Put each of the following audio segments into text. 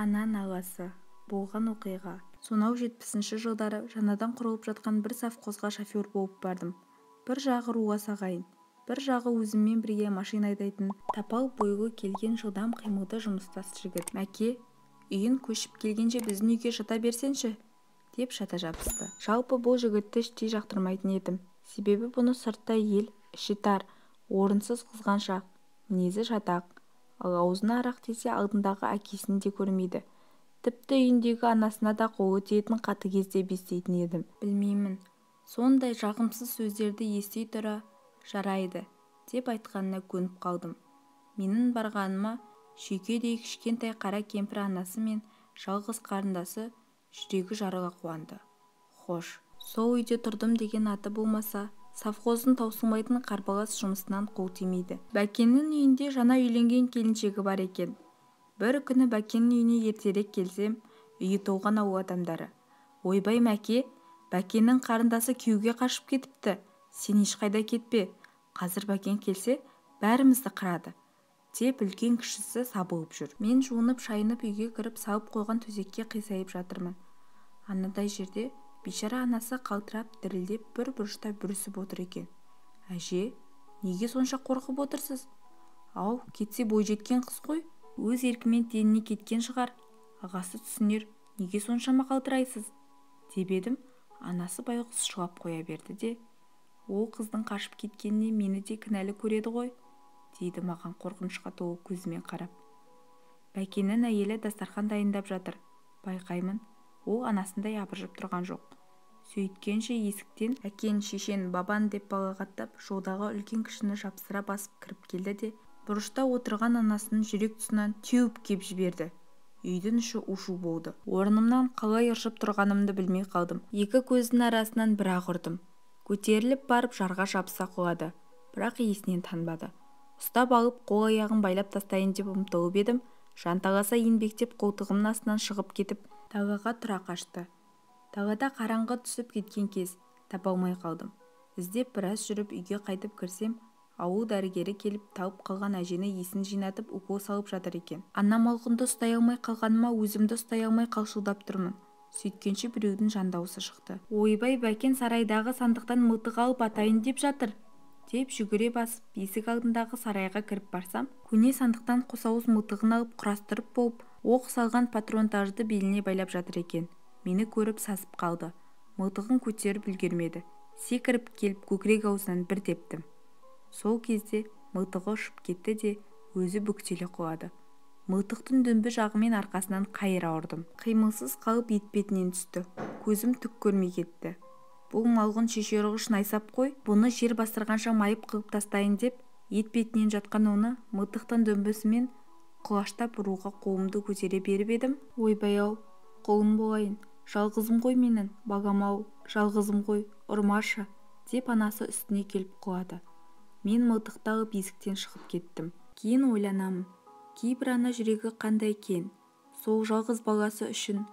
Ана наласы. Болған оқиға. Сонау 70-ші жылдары жаңадан құрылып жатқан бір совхозға шофер болып бардым. Бір жағы рулас ағайын, бір жағы өзіммен бірге машина айдайтын тапал бойлы келген жылдам қимылды жұмыстас жігіт. Мәке, үйін көшіп келгенше біздің үйге жата берсеңші, деп жата жабысты. Жалпы бұл жігітті іштей жақтырмайтын едім. Себебі бұны сыртта ел, іші тар, орынсыз қызғаншақ, мінезі жатақ, ал аузына арақ тисе алдындағы әкесін де көрмейді. Тіпті үйіндегі анасына да қолы тиетін қатыгез деп еститін едім. Білмеймін, сондай жағымсыз сөздерді ести тұра жарайды деп айтқанына көніп қалдым. Менің барғаныма шүйкедей кішкентай қара кемпір анасы мен жалғыз қарындасы жүрегі жарыла қуанды. Хош, сол үйде тұрдым деген аты болмаса, совхоздың таусылмайтын қарбалас жұмысынан қол тимейді. Бәкеннің үйінде жаңа үйленген келіншегі бар екен. Бір күні Бәкеннің үйіне ертерек келсем, үйі толған ауыл адамдары. Ойбай, Мәке, Бәкеннің қарындасы күйеуге қашып кетіпті, сен ешқайда кетпе, қазір Бәкен келсе, бәрімізді қырады, деп үлкен кішісі сабылып жүр. Мен жуынып, шайынып үйге кіріп салып қойған төсекке қисайып жатырмын. Анадай жерде бейшара анасы қалтырап, дірілдеп бір бұрышта бүрісіп отыр екен. Әже, неге сонша қорқып отырсыз? Ау, кетсе бойжеткен қыз ғой, өз еркімен теніне кеткен шығар, ағасы түсінер, неге соншама қалтырайсыз? Деп едім, анасы байғұс жылап қоя берді де, ол қыздың қашып кеткеніне мені де кінәлі көреді ғой, дейді маған қорқынышқа толы көзімен қарап. Бәкеннің әйелі дастархан дайындап жатыр. Байқаймын, ол анасындай абыржып тұрған жоқ. Сөйткенше есіктен әкен, шешен, бабан деп балағаттап, жолдағы үлкен кішіні жапсыра басып кіріп келді де, бұрышта отырған анасының жүрек тұсынан теуіп кеп жіберді. Үйдің іші у-шу болды. Орнымнан қалай ыршып тұрғанымды білмей қалдым. Екі көздің арасынан бір-ақ ұрдым. Көтеріліп барып жарға жабыса құлады, бірақ есінен танбады. Ұстап алып, қол аяғын байлап тастайын деп ұмтылып едім, жанталаса еңбектеп қолтығымның астынан шығып кетіп, далаға тұра қашты. Далада қараңғы түсіп кеткен кез, таба алмай қалдым. Іздеп біраз жүріп үйге қайтып кірсем, ауыл дәрігері келіп талып қалған әжені есін жинатып укол салып жатыр екен. Ана малғұнды ұстай алмай қалғаныма өзімді ұстай алмай қалшылдап тұрмын. Сөйткенше біреудің жан дауысы шықты. Ойбай, Бәкен сарайдағы сандықтан мылтық алып атайын деп жатыр, деп жүгіре басып есік алдындағы сарайға кіріп барсам, көне сандықтан қосауыз мылтығын алып құрастырып болып, оқ салған патронтажды беліне байлап жатыр екен. Мені көріп сасып қалды. Мылтығын көтеріп үлгермеді. Секіріп келіп көкірек аузынан бір тептім. Сол кезде мылтығы ұшып кетті де, өзі бүктеле құлады. Мылтықтың дөмбі жағымен арқасынан қайыра ұрдым. Қимылсыз қалып етпетінен түсті. Көзім түк көрмей кетті. Бұл малғұн шеше ұрғыш найсап қой, бұны жер бастырғанша майып қылып тастайын деп, етпетінен жатқан оны мылтықтың дөмбісімен құлаштап ұруға қолымды көтере беріп едім. Ойбай-ау, қолым болайын, жалғызым ғой менің, балам-ау, жалғызым ғой, ұрмашы, деп анасы үстіне келіп құлады. Мен мылтықты алып есіктен шығып кеттім. Кейін ойланамын, кейбір ана жүрегі қандай екен, сол жалғыз баласы үшін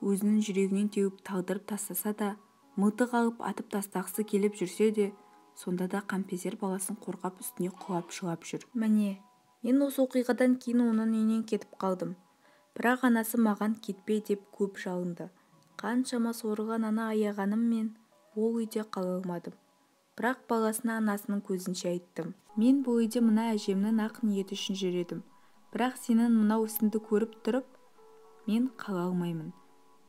өзінің жүрегінен теуіп талдырып тастаса да, мылтық алып атып тастағысы келіп жүрсе де, сонда да қанпезер баласын қорғап үстіне құлап жылап жүр. Міне, мен осы оқиғадан кейін оның үйінен кетіп қалдым. Бірақ анасы маған кетпе деп көп жалынды. Қаншама сорылған ана аяғаныммен ол үйде қала алмадым. Бірақ баласына анасының көзінше айттым. Мен бұл үйде мына әжемнің ақ ниеті үшін жүр едім. Бірақ сенің мынау ісіңді көріп тұрып, мен қала алмаймын.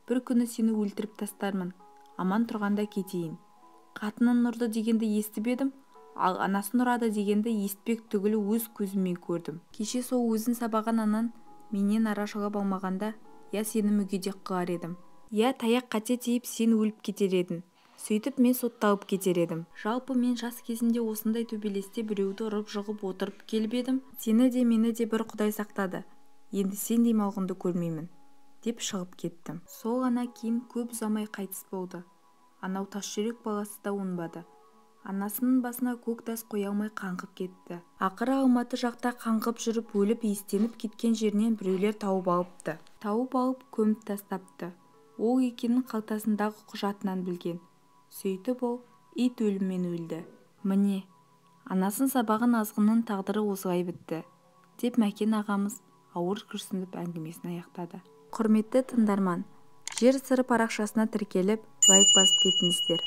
Бір күні сені өлтіріп тастармын, аман тұрғанда кетейін. Қатынын ұрды дегенді естіп едім, ал анасын ұрады дегенді естпек түгілі өз көзіммен көрдім. Кеше сол өзін сабаған анан менен арашалап алмағанда, я сені мүгедек қылар едім, я таяқ қате тиіп сен өліп кетер едің. Сөйтіп мен сотталып кетер едім. Жалпы мен жас кезімде осындай төбелесте біреуді ұрып жығып отырып келіп едім. Сені де мені де бір Құдай сақтады. Енді сендей малғұнды көрмеймін, деп шығып кеттім. Сол ана кейін көп ұзамай қайтыс болды. Анау тас жүрек баласы да оңбады. Анасының басына көк тас қоя алмай қаңғып кетті. Ақыры Алматы жақта қаңғып жүріп өліп иістеніп кеткен жерінен біреулер тауып алыпты. Тауып алып көміп тастапты. Ол екенін қалтасындағы құжатынан білген. Сөйтіп ол ит өліммен өлді. Міне, анасын сабаған азғынның тағдыры осылай бітті, деп Мәкен ағамыз Ауыр күрсініп әңгімесін аяқтады. Құрметті тыңдарман, Жер сыры парақшасына тіркеліп, лайк басып кетіңіздер.